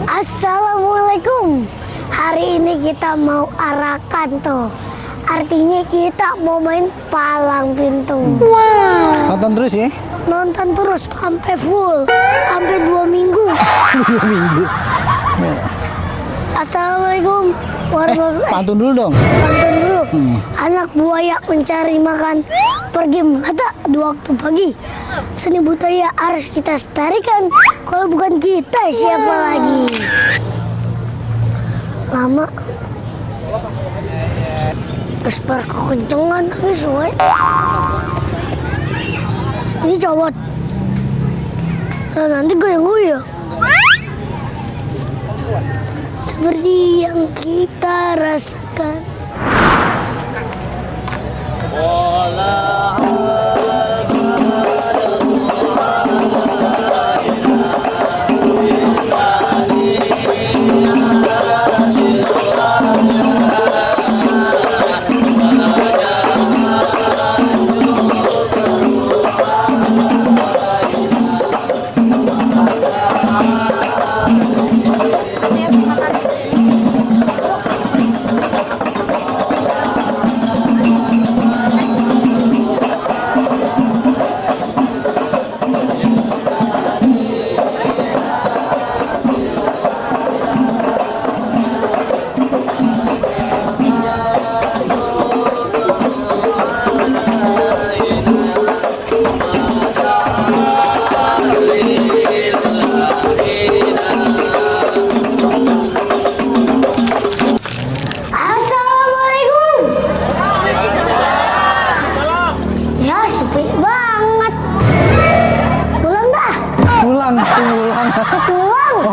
Assalamualaikum. Hari ini kita mau arakan tuh. Artinya kita mau main palang pintu. Wow. Nonton terus ya? Nonton terus sampai full, sampai 2 minggu. 2 minggu. Assalamualaikum warahmatullahi. Pantun dulu dong. Pantun dulu. Anak buaya mencari makan, pergi melata di waktu pagi. Seni budaya harus kita lestarikan. Kalau bukan kita, siapa lagi? Lama. Terus berkekencengan habis we. Ini cowok. Nah, nanti goyang-goyang. Seperti yang kita rasakan. Oh,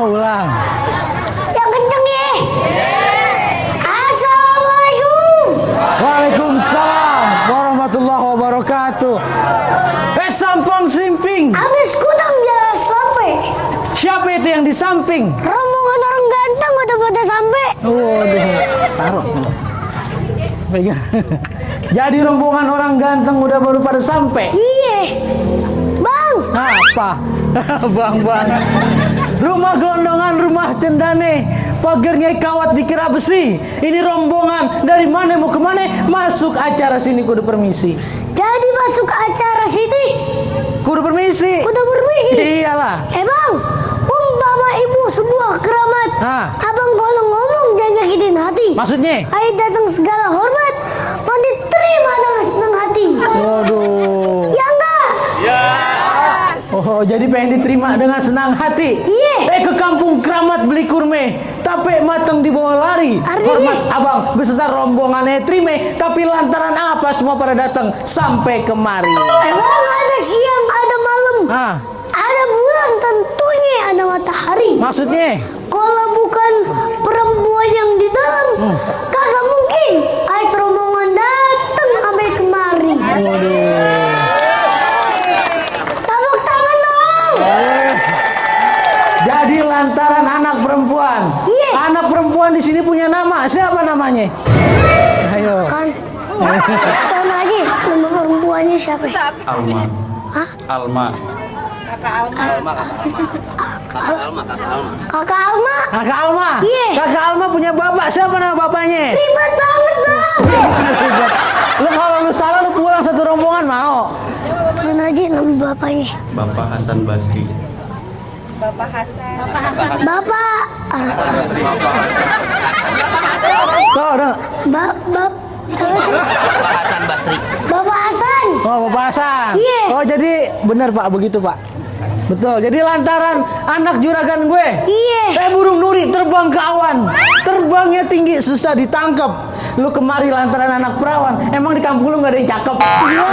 ulang. Yang kenceng ya. Assalamualaikum. Waalaikumsalam warahmatullahi wabarakatuh. Sampang simping. Habis kutang jalan sampai. Siapa itu yang di samping? Rombongan orang ganteng udah pada sampai. Waduh, taruh. Pegang. Jadi rombongan orang ganteng udah baru pada sampai. Iya. Bang. Apa? Bang. Rumah gondongan, rumah cendane, pagernya kawat dikira besi. Ini rombongan dari mana mau kemana? Masuk acara sini kudu permisi. Jadi masuk acara sini kudu permisi. Kudu permisi. Iyalah. Bang, umpama ibu sebuah keramat. Abang kalau ngomong jangan nyakitin hati. Maksudnya? Ayo datang segala hormat, mau diterima dengan senang hati. Waduh. Ya enggak? Ya. Oh, jadi pengen diterima dengan senang hati. Iya. Ke kampung keramat beli kurme, tapi matang dibawa lari. Artinya? Hormat abang beserta rombongannya terima, tapi lantaran apa semua pada datang sampai kemari? Emang ada siang, ada malam, ada bulan, tentunya ada matahari. Maksudnya? Kalau bukan perempuan yang di dalam, kagak mungkin ais rombongan datang sampai kemari. Waduh. Jadi lantaran anak perempuan. Iya. Anak perempuan di sini punya nama. Siapa namanya? Ayo. Kan lagi nama perempuannya siapa? Alma. Hah? Alma. Kakak Alma. Kakak Alma. Iya. Kakak Alma punya bapak. Siapa nama bapaknya? Ribet banget bang. Lu kalau lu salah lu pulang satu rombongan mau. Mana aja nama bapaknya? Bapak Hasan Basri. Bapak. Tuh, udah. Bapak Hasan Basri. Bapak Hasan. Oh, Bapak Hasan. Iya. Oh, jadi benar Pak begitu Pak. Betul. Jadi lantaran anak juragan gue. Iya. Burung nuri terbang ke awan. Terbangnya tinggi susah ditangkap. Lu kemari lantaran anak perawan. Emang di kampung lu nggak ada yang cakep? Iya.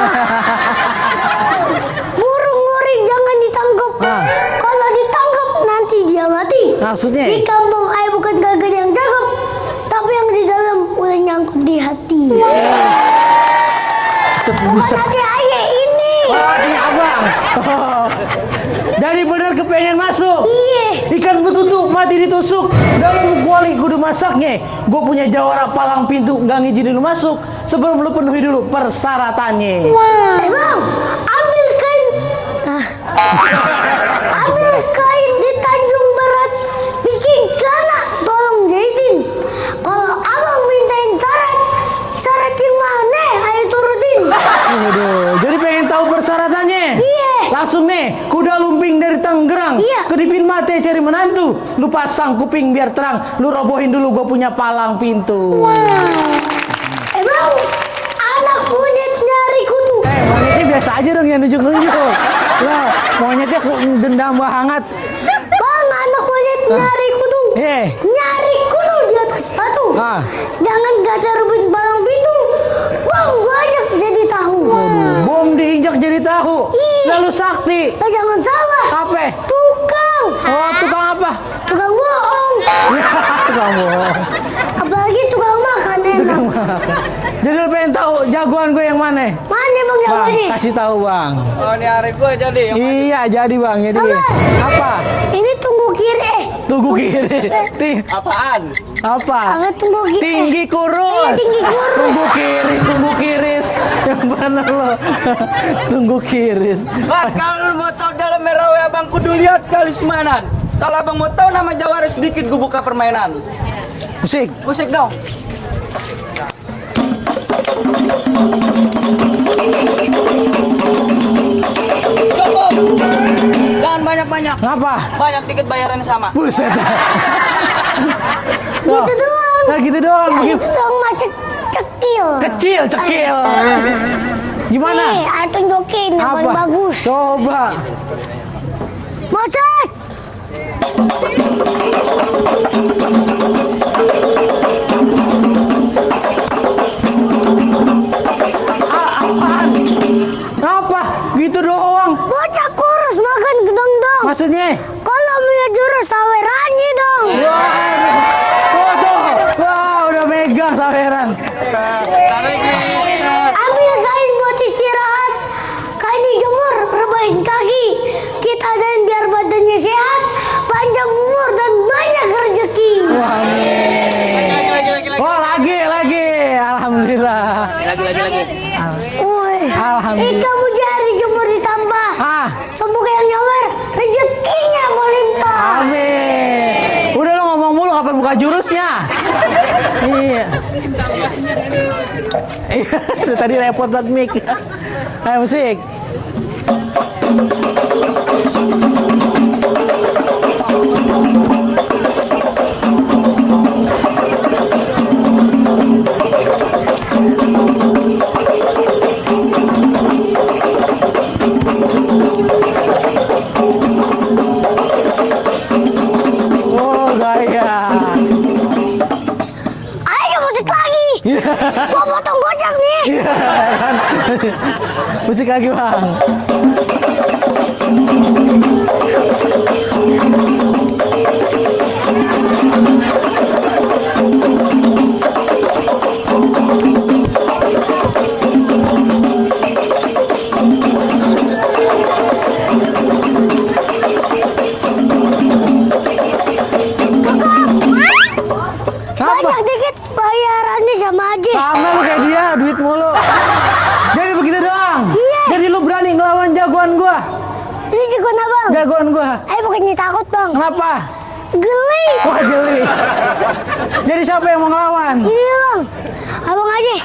Burung nuri jangan ditangkap. Kalau ditangkap nanti dia mati. Maksudnya? Di kampung ayah bukan kagak yang cakep, tapi yang di dalam udah nyangkut di hati. Bukan hati ayah ini. Oh, ini abang. Oh. Jadi bener kepengen masuk. Iya. Ikan betutu mati ditusuk. Dalam kuali kudu masaknya. Gue punya jawara palang pintu nggak ngizinin lu masuk sebelum lu penuhi dulu persyaratannya. Wah. Bang, ambil kain. Ambil kain di Tanjung Barat, bikin bantu. Lu pasang kuping biar terang. Lu robohin dulu gua punya palang pintu. Emang anak monyet nyari kutu. Monyetnya biasa aja dong yang nunjuk-nunjuk. Lah, monyetnya dendam banget. Bang, anak monyet nyari kutu. Nyari kutu di atas batu. Jangan gak rebut palang pintu. Bang, gua ajak jadi tahu. Bom diinjak jadi tahu. Lalu sakti. Jangan salah. Apa? Tukang. Oh, tukang apa? Tukang bohong. Tukang bohong. Apalagi tukang makan enak. Jadi lu pengen tahu jagoan gue yang mana? Mana bang jagoannya? Kasih tahu bang. Oh, ini hari gue jadi. Iya jadi bang. Jadi apa? Ini tunggu kiri. Tunggu kiri. Apaan? Apa? Tunggu kiri. Tinggi kurus. Tinggi kurus. Tunggu kiris. Tunggu kiris. Yang mana lo? Tunggu kiris. Bang, kalau mau tahu dalam merawe abang kudu lihat kalismanan. Kalau abang mau tahu nama jawara sedikit gue buka permainan. Musik. Musik dong. Cukup. Jangan banyak-banyak. Ngapa? Banyak dikit bayarannya sama. Buset. Gitu doang. Nah gitu doang. Gitu doang macet cekil. Kecil, cekil. Gimana? Nih, aku tunjukin yang paling bagus. Coba. Moses. Apaan? Apa? Gitu doang. Bocah kurus makan gedong-dong. Maksudnya? Kalau punya jurus sawerannya dong. Oh tuh. Wah, udah megang saweran. Ambil kain buat istirahat. Kain dijemur, rebahin kaki. Kita dan biar badannya sehat, panjang umur dan banyak rezeki. Oh lagi. Alhamdulillah. Lagi. Woi, Alhamdulillah. kamu jari jemur ditambah. Semoga yang nyawer rezekinya melimpah. Amin. Udah lo ngomong mulu kapan buka jurusnya? Iya. Itu tadi repot banget mic. Ayo musik. Oh gaya. Ayo musik lagi. Gua potong gocap nih. Iya kan? Musik lagi bang. Banyak dikit bayarannya sama aja. Sama lu kayak dia, duit mulu. Jadi begitu doang. Iya. Jadi lu berani ngelawan jagoan gua. Ini jagoan abang. Jagoan gua. Bukannya takut bang. Kenapa? Geli. Wah geli. Jadi siapa yang mau ngelawan? Ini bang. Abang aja.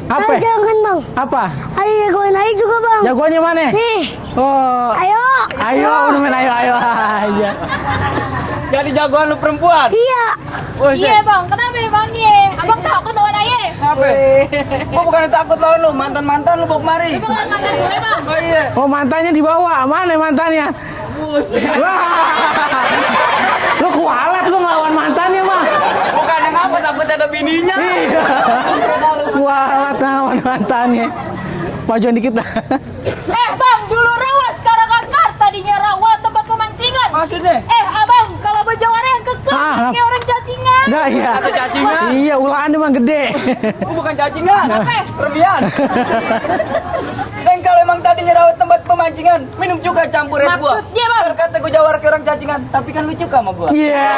Apa? Jangan bang. Apa? Ada jagoan aja juga bang. Jagoannya mana? Nih. Oh. Ayo. Udah main ayo aja. Jadi jagoan lu perempuan. Iya. Iya bang, kenapa ya bang? Abang takut lawan ayah? Apa? Gua bukan takut lawan lu, mantan lu bawa kemari. Bukan mantan gue bang. Oh iya. Oh mantannya dibawa. Mana mantannya? Wah. Lu kualat lu ngelawan mantannya mah. Bukan yang apa, takut ada bininya. Iya. Kualat ngelawan mantannya. Majuan dikit lah. Bang, dulu rawa, sekarang angkat. Tadinya rawa tempat pemancingan. Maksudnya? Abang, kalau berjawara yang kekeh, kayak orang cacingan. Nah iya. Atau cacingan? Iya ulangannya mah gede. Gua bukan cacingan. Apa? Berlebihan. Dan kalau emang tadinya rawat tempat pemancingan, minum juga campur Red Bull. Maksudnya, Bang? Biar kata gue jawara ke orang cacingan, tapi kan lu suka sama gua. Iya.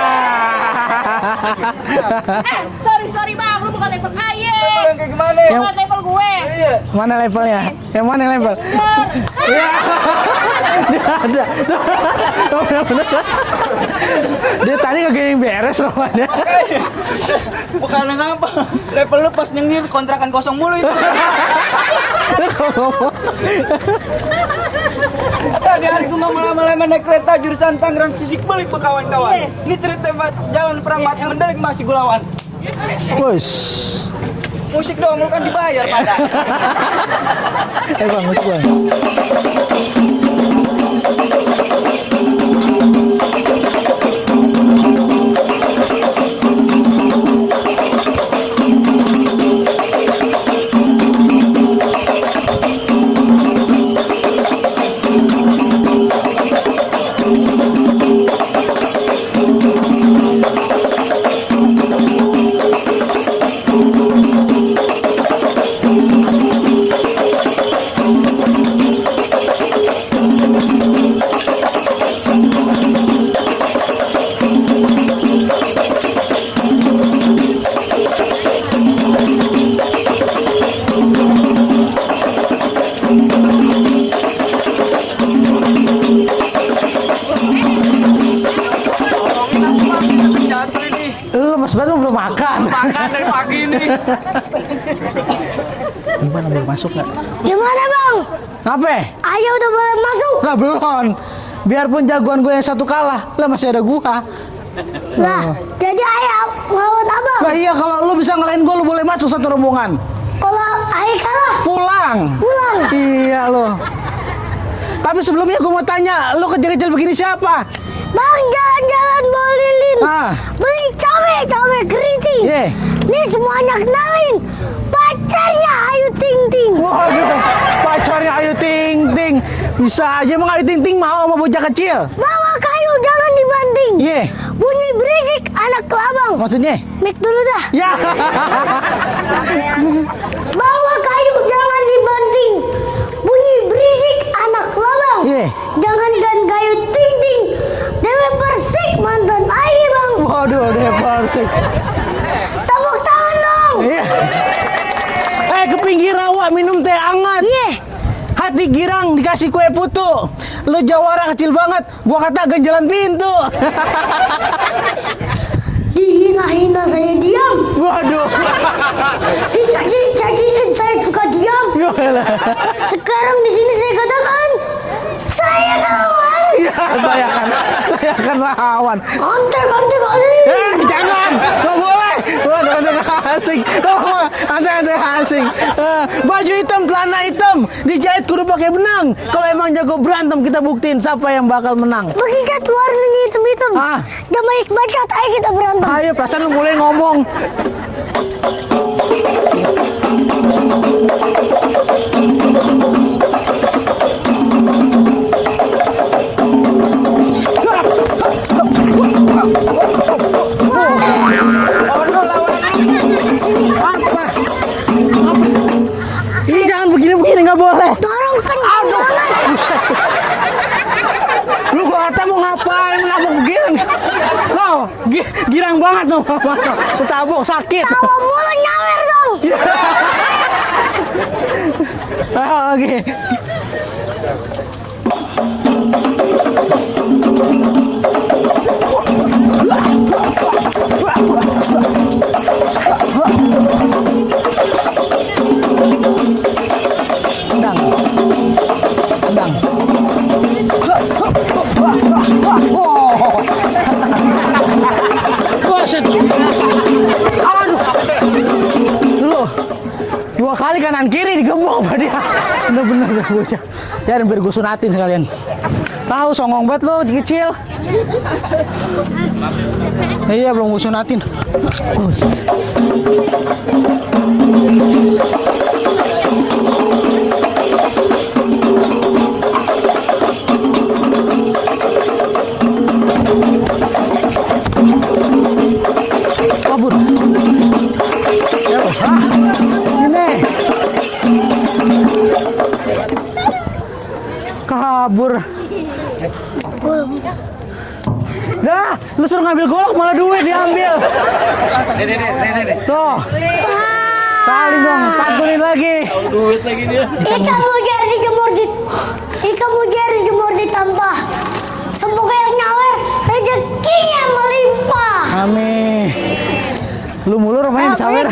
Sorry bang, lu bukan level ayah. Lu yang kayak gimana? Bukan level gue. Iya. Mana levelnya? Yang mana level? Bener. Iya. Dia ada. Dia tadi kagak yang beres rumahnya. Bukan ngapa. Level lu pas nyengir kontrakan kosong mulu itu. Lu kalau ngomong Tadi hari gua lama-lama naik kereta jurusan Tangerang Sisik Belik kawan-kawan. Ini cerita jalan perang mati mendelik masih gulawan. Bos. Musik dong, lu kan dibayar pada. Bang, musik bang. Mas Batu belum makan. Makan dari pagi ini. Gimana boleh masuk nggak? Gimana bang? Apa? Ayo udah boleh masuk. Lah belum. Biarpun jagoan gue yang satu kalah, lah masih ada gua. Lah, jadi ayah ngelawan abang. Lah iya, kalau lu bisa ngalahin gue, lu boleh masuk satu rombongan. Kalau ayah kalah, Pulang. pulang. Iya lo. Tapi sebelumnya gue mau tanya, lu kecil-kecil begini siapa? Bang jalan-jalan bawa lilin. Ah. Beli cabe keriting. Ye. Nih semuanya kenalin. Pacarnya Ayu Ting Ting. Waduh, pacarnya Ayu Ting Ting. Bisa aja emang Ayu Ting Ting mau sama bocah kecil. Bawa kayu jangan dibanting. Ye. Bunyi berisik anak kelabang. Maksudnya? Mik dulu dah. Ya. Bawa kayu jangan dibanting. Bunyi berisik anak kelabang. Ye. Jangankan kayu Ting Ting. Dewi Persik mantan ayah bang. Waduh, deh Persik. Tepuk tangan dong. Iya. Ke pinggir rawa minum teh hangat. Iya. Hati girang dikasih kue putu. Lu jawara kecil banget, gua kata ganjalan pintu. Dihina-hina saya diam. Waduh. Dicaci-caciin saya juga diam. Yolah. Sekarang di sini saya katakan saya kawan. Ya, saya akan lawan. Antek kali. Jangan, nggak boleh. Waduh, asing. Antek asing. Baju hitam, celana hitam, dijahit kudu pakai benang. Kalau emang jago berantem, kita buktiin siapa yang bakal menang. Begitu warnanya hitam-hitam. Ah. Jamaik bacot, ayo kita berantem. Ayo, perasaan lu mulai ngomong. Ini jangan begini-begini, nggak boleh. Dorong kencang banget. Lu gua kata mau ngapain, menabuk begini. Lo, girang banget lo. Lu tabuk, sakit. Tawa mulu nyawer dong. Oke. Tendang. Buset. Aduh. Lu 2 kali kanan kiri digembok sama dia. Bener-bener dah bocah. Ya biar gue sunatin sekalian. Tahu songong banget lo kecil. Iya belum gue sunatin. Kabur. Ya, ini. Kabur. Dah, lu suruh ngambil golok malah duit diambil. Tuh. Saling dong, pantunin lagi. Duit lagi dia. Ikan mujair dijemur di tampah. Semoga yang nyawer rezekinya melimpah. Amin. Lu mulu rumahnya disawer.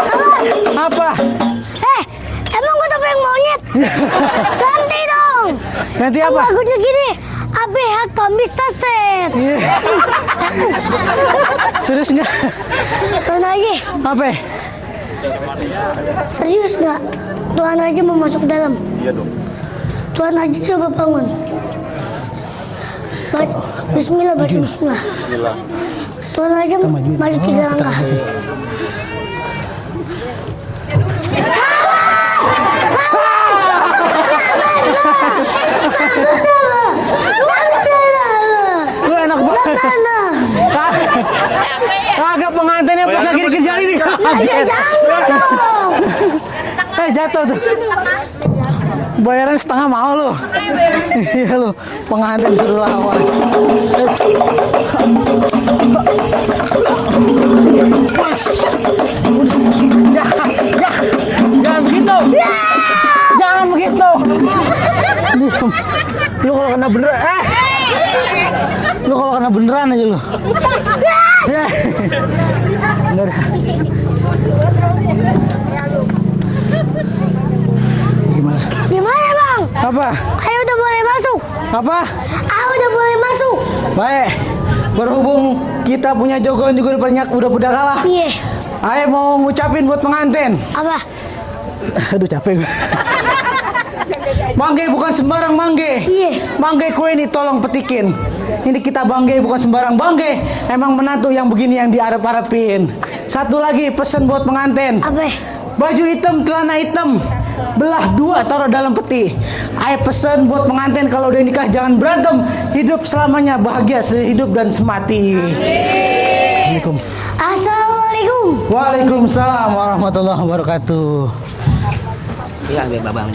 Salah. Apa? Emang gue topeng monyet? Ganti dong. Ganti apa? Lagunya gini. ABH kami saset. Iya. Serius nggak? Tuan Haji, Apa? serius nggak? Tuan Haji mau masuk dalam. Iya dong. Tuan Haji coba bangun. Bismillah, baca Bismillah. Bismillah. Tuan Haji maju 3 langkah. Lu enak banget. Kagak pengantinnya pas lagi dikejar ini. Ya jangan dong. Jatuh tuh. Bayaran setengah mau lu. Iya lu, pengantin suruh lawan. Jangan begitu. Jangan begitu. Lu kalau kena beneran, lu kalau kena beneran aja lu. Ya. Enggak ada. Gimana? Gimana bang? Apa? Ayo udah boleh masuk. Apa? Ayo udah boleh masuk. Baik. Berhubung kita punya jagoan juga udah kalah. Iya. Ayo mau ngucapin buat pengantin. Apa? Aduh capek. Mangge bukan sembarang mangge. Iya. Mangge kue ini tolong petikin. Ini kita bangge bukan sembarang bangge. Emang menantu yang begini yang diarep-arepin. Satu lagi pesan buat pengantin. Apa? Baju hitam, celana hitam, belah 2 taruh dalam peti. Ayo pesan buat pengantin kalau udah nikah jangan berantem. Hidup selamanya bahagia sehidup dan semati. Assalamualaikum. Assalamualaikum. Waalaikumsalam warahmatullahi wabarakatuh. Iya, babang.